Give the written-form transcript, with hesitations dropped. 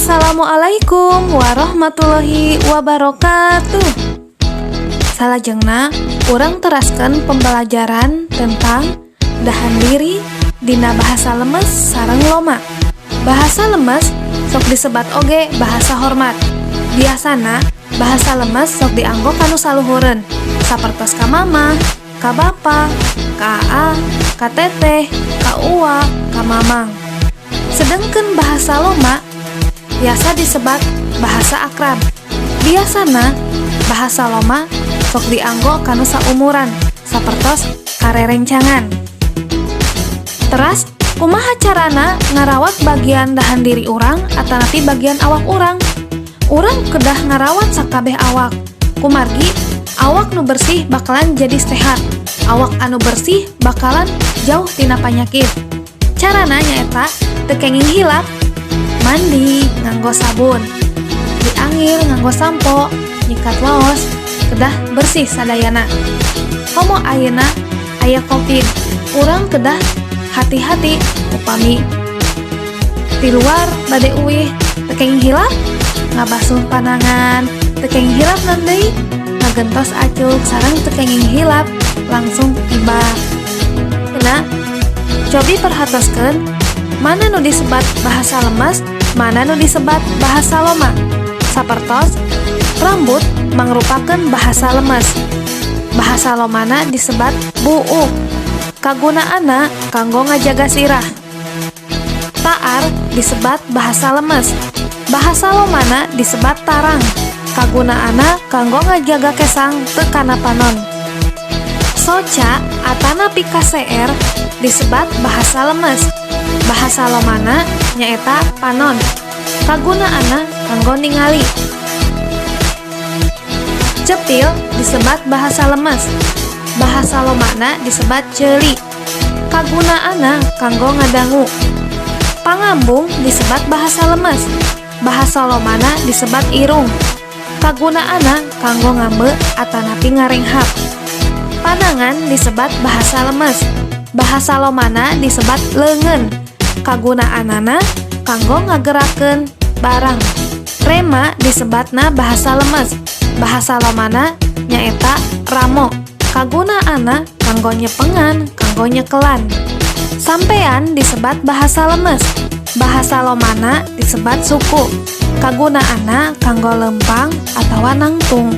Assalamualaikum warahmatullahi wabarakatuh. Salajengna urang teraskeun pembelajaran tentang dahan diri dina bahasa lemes sareng loma. Bahasa lemes sok disebat oge bahasa hormat. Biasana bahasa lemes sok dianggo ka nu saluhureun, sapertos ka mama, ka bapa, ka aa, ka teteh, ka uwa, ka mamang. Sedengkeun bahasa loma biasa disebat bahasa akrab. Biasana bahasa loma sok dianggo ka nu saumuran, sapertos ka rerencangan. Teras, kumaha carana ngarawat bagian dahan diri urang atanapi bagian awak urang? Urang kedah ngarawat sakabeh awak. Kumargi awak nu bersih bakalan jadi sehat. Awak anu bersih bakalan jauh tina panyakit. Carana nyaeta teu kenging hilap mandi nganggo sabun, diangir nganggo sampo, nyikat waos, kedah bersih sadayana. Komo ayeuna aya Covid, urang kedah hati-hati. Upami di luar bade uih, teu kenging hilap ngabasuh panangan, teu kenging hilap naon deui, ngagentos acuk, sareng teu kenging hilap langsung ibak. Nah, cobi perhatoskeun mana nu disebat bahasa lemes, mana nu disebat bahasa loma. Sapertos rambut mangrupakeun bahasa lemes. Bahasa lomana disebat buuk. Kagunaanna kanggo ngajaga sirah. Taar disebat bahasa lemes. Bahasa lomana disebat tarang. Kagunaanna kanggo ngajaga kesang teu kana panon. Soca atanapi KCR disebat bahasa lemes. Bahasa lomana nyaeta panon. Kagunaanna kanggo ningali. Cepil disebat bahasa lemes. Bahasa lomana disebat ceuli. Kagunaanna kanggo ngadangu. Pangambung disebat bahasa lemes. Bahasa lomana disebat irung. Kagunaanna kanggo ngambeu atanapi ngarenghap. Panangan disebat bahasa lemes. Bahasa lomana disebat leungeun. Kagunaanana kanggo ngagerakeun barang. Rema disebatna bahasa lemes. Bahasa lomana nyaeta ramo. Kagunaanna kanggo nyepengan, kanggo nyekelan. Sampean disebat bahasa lemes. Bahasa lomana disebat suku. Kagunaanna kanggo lempang atawa nangtung.